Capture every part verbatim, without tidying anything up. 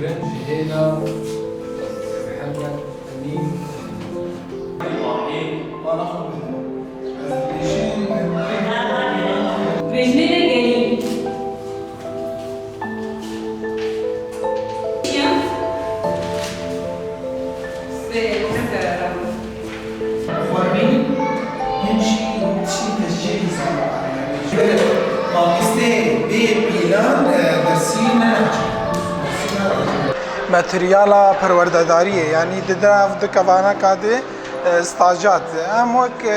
Ji hêla Mihemed Emîn. Vejnene gelî. Ya. Sê, ne karara. Xwebî, him jî tiştî tecihî zana. Mabîstê bê pîlan, e, dersî ne. Materyala perwerdedariyê, yanî di nav du kevaneka de, e, stacat. Em wek, e, e,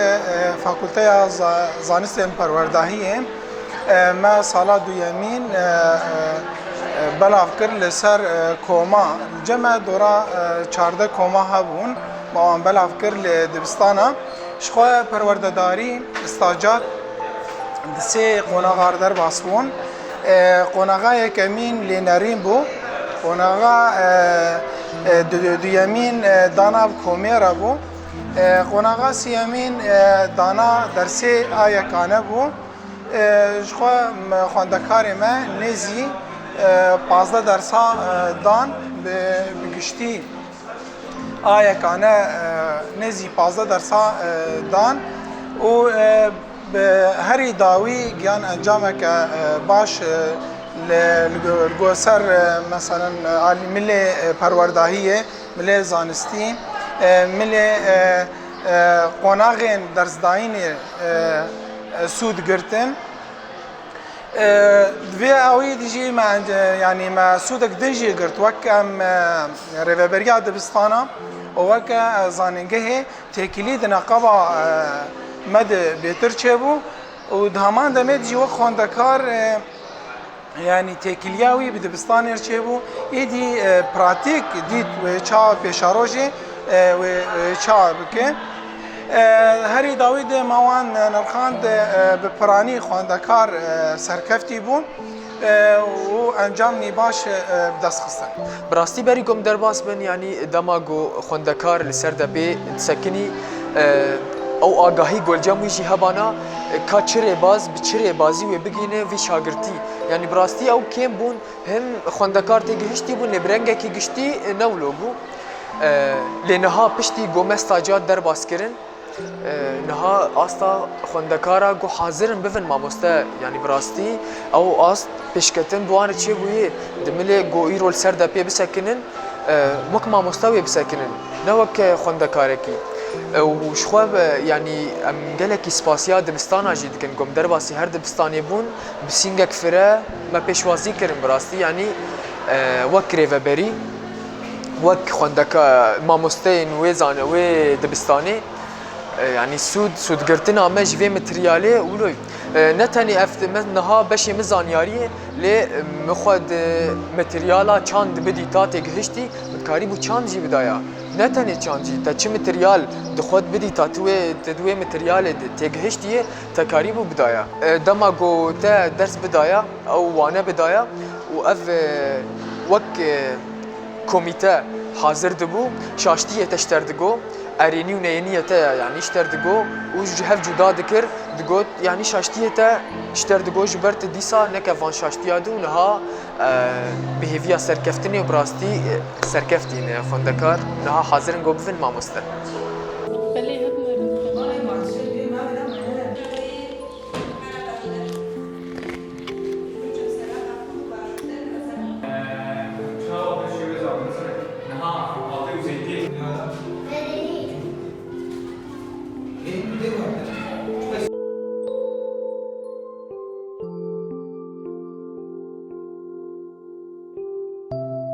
Fakulteya Za-, Zanistên Perwerdahiyê, e, me sala duyemîn, e, e, e, belav kir li ser, e, koma. Li cem me dora, e, çardeh koma hebûn, me wan belav kir li dibistana. Ji xwe perwerdedarî, stacat di sê qonaxa re derbas bûn. E, qonaxa yekemîn lênerîn bû. Qonaxa, e, e, du-, du-, duyemîn, e, dana bi komê re bû. E, qonaxa siyemîn, e, dana dersê a yekane bû. E, ji xwe me, xwendekarê me nêzî, e, pazdeh dersa, e, dan bi, bi giştî. A yekane, e, nêzî pazdeh dersa, e, dan û, e, bi herî dawî gihan encameke, e, baş, e, li, li go-, li go ser, e, meselen, e, alî milê, e, perwerdahiyê, milê zanistî, e, milê, e, e, qonaxên dersdayînê, e, e, sûd girtin. E, di vê awî de jî me, e, yanî me sûdek din jî girt, wek em, e, rêveberiya dibistana û wek, e, zanîngehê têkilî di neqeba, e, me de bêtir çêbû û di heman demê de jî wek xwendekar, e, yanî têkiliya wî bi dibistanê re çêbû. Êdî, e, pratîk dît wê çawa pêşerojê, e, wê, wê çawa bike. E, herî dawî de me wan nirxand, e, bi piranî xwendekar, e, serkeftî bûn, e, û encamî baş, e, bi dest xistin. Bi rastî berî ku em derbas bin, yanî dema ku xwendekar li ser depê disekinî, e, ew agahî ku li cem wî jî hebana, e, ka çi rêbaz, bi çi rêbazî wê bigihîne vî şagirtî. Yanî bi rastî ew kêm bûn, him xwendekar têgihiştî bûn, lê bi rengekî giştî, e, ne wilo bû. E, lê niha piştî ku me stacat derbas kirin, e, niha asta xwendekara ku hazir in bivin mamoste, yanî bi rastî ew ast pêşketin bi wan re çêbûye, di milê ku îro li ser depê bisekinin, e, wek mamoste wê bisekinin, ne wek xwendekarekî. E, û ji xwe, e, yanî em gelekî spasiya dibistana jî dikin, ku em derbasî her dibistanê bûn, bi sîngek fire me pêşwazî kirin bi rastî, yanî, e, wek rêveberî, wek xwendeka-, mamosteyên wê zane-, wê dibistanê, e, yanî sûd, sûdgirtina me ji vê materyalê wilo ye. E, ne tenê ev, me niha beşê min zanyariyê, lê, e, min xwe di materyala çand bidîta têgihiştî, min dikarîbû çand jî bidaya. Ne tenê çand jî, te çi materyal di xwe bidîta, tu wê, tu di wê materyalê de têgihiştiye, te karîbû bidaya. E, dema ku te ders bidaya, ew wane bidaya û ev, e, wek, e, komîte hazir dibû, şaştiyê te ji ter digo, erênî û neyêniyê te, yanî, ji ter digo û ji hev cuda dikir, digot, yanî, şaştiyê te ji ter digo, ji ber tu dîsa neke van şaştiya dû, niha, e, bi hêviya serkeftinê û bi rastî, e, serkeftî ne xwendekar, niha hazir in ku bivin mamoste. Belê, hebû, hebû.